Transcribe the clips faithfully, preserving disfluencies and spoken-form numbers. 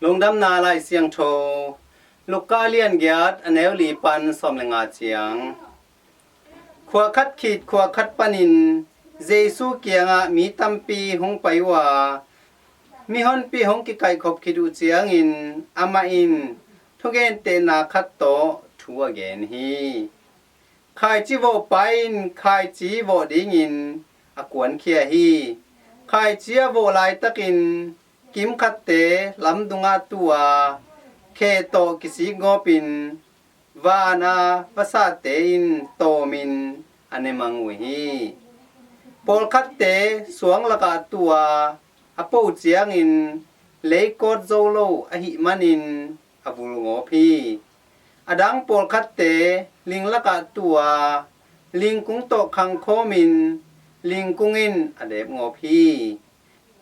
Lungdamna Lai Siangtho, Luka lian giat a neu li pan sawm le nga ciang. Khua khat khit khua khat panin Jesu kiangah mi tampi hong pai uh a, mihonpi hong kikaihkhop khit uh ciangin amah in thugentehna khat tawh thu a gen hi. Khaici vawhpa in khaici vawh dingin a kuankhia hi. Khaici a vawh laitakin kimkhatte lamdungah tu a, khe tawh kisik ngawpin van a vasate in tawmin a ne mang uh hi. Pawlkhatte suang lakah tu a, a po ciangin leikawt zo lo ahih manin a vul ngawp hi. A dang pawlkhatte ling lakah tu a, lingkung tawh khangkhawmin lingkung in a dep ngawp hi.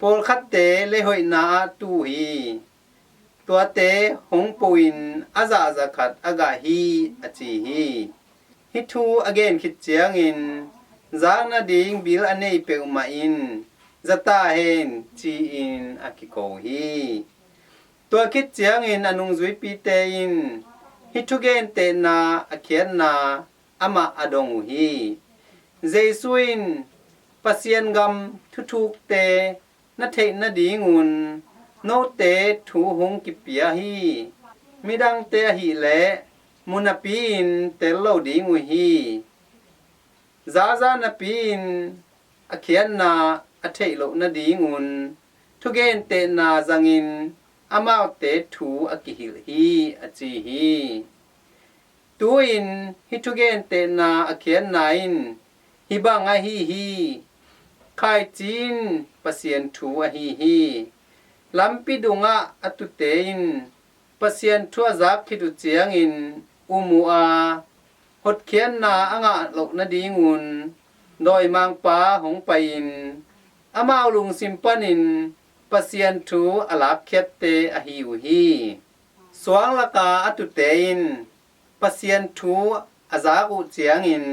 Pawlkhatte leihoihna ah tu hi. Tuate hong po-in a zahza khat a gah hi, a ci hi. Hih thu a gen khit ciangin zak nading bil a nei peuhmah in za ta hen ci-in a kiko hi. Tua khit ciangin a nungzuipite in hih thugentehna a khiatna amah a dong uh hi. Jesu in, Pasian gam thuthukte na theih nadingun note thu hong kipia hi. Midangte ahih leh mu napi-in tel lo ding uh hi. Zaza napi-in a khiatna a theih loh nadingun thugentehna zangin amaute thu a kihilh hi, a ci hi. Tu-in hih thugentehna a khiatna in hih bang ahi hi. Khaici in Pasian thu ahi hi. Lampi dungah a tute in Pasian thu a zak khit uh ciangin um uh a, hotkhiatna a ngah loh nadingun dawimangpa hong pai-in amau lungsim panin Pasian thu a lakkhiatte ahi uh hi. Suang laka a tute in Pasian thu a zak uh ciangin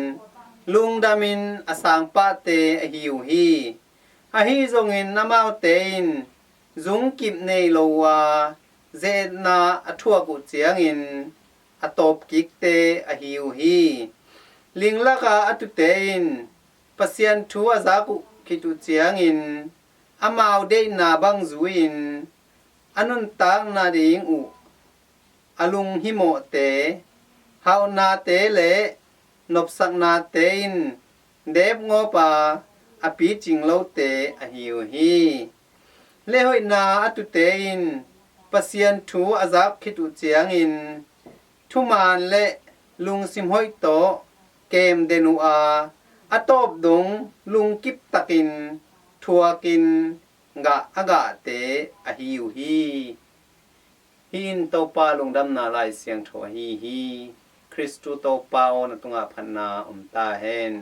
lungdamin a sangpahte ahi uh hi. Ahi zongin amaute in zungkip nei lo uh a, ze-etna a thuak uh ciangin a tawpkikte ahi uh hi. Ling laka a tute in Pasian thu a zak uh khit uh ciangin amau deihna bang zui-in a nuntak nading uh a lunghimawhte, hauhnate le nopsaknate in depngawp a, a picing lote ahi uh hi. Leihoihna a tute in Pasian thu a zak khit uh ciangin thuman le lungsim hoih tawh kem den uh a, a tawp dong lungkip takin thuakin gah a gahte ahi uh hi. Hih in Topa lungdamna Lai Siangtho ahi hi. Khristu Topa aw, na tungah phatna om ta hen.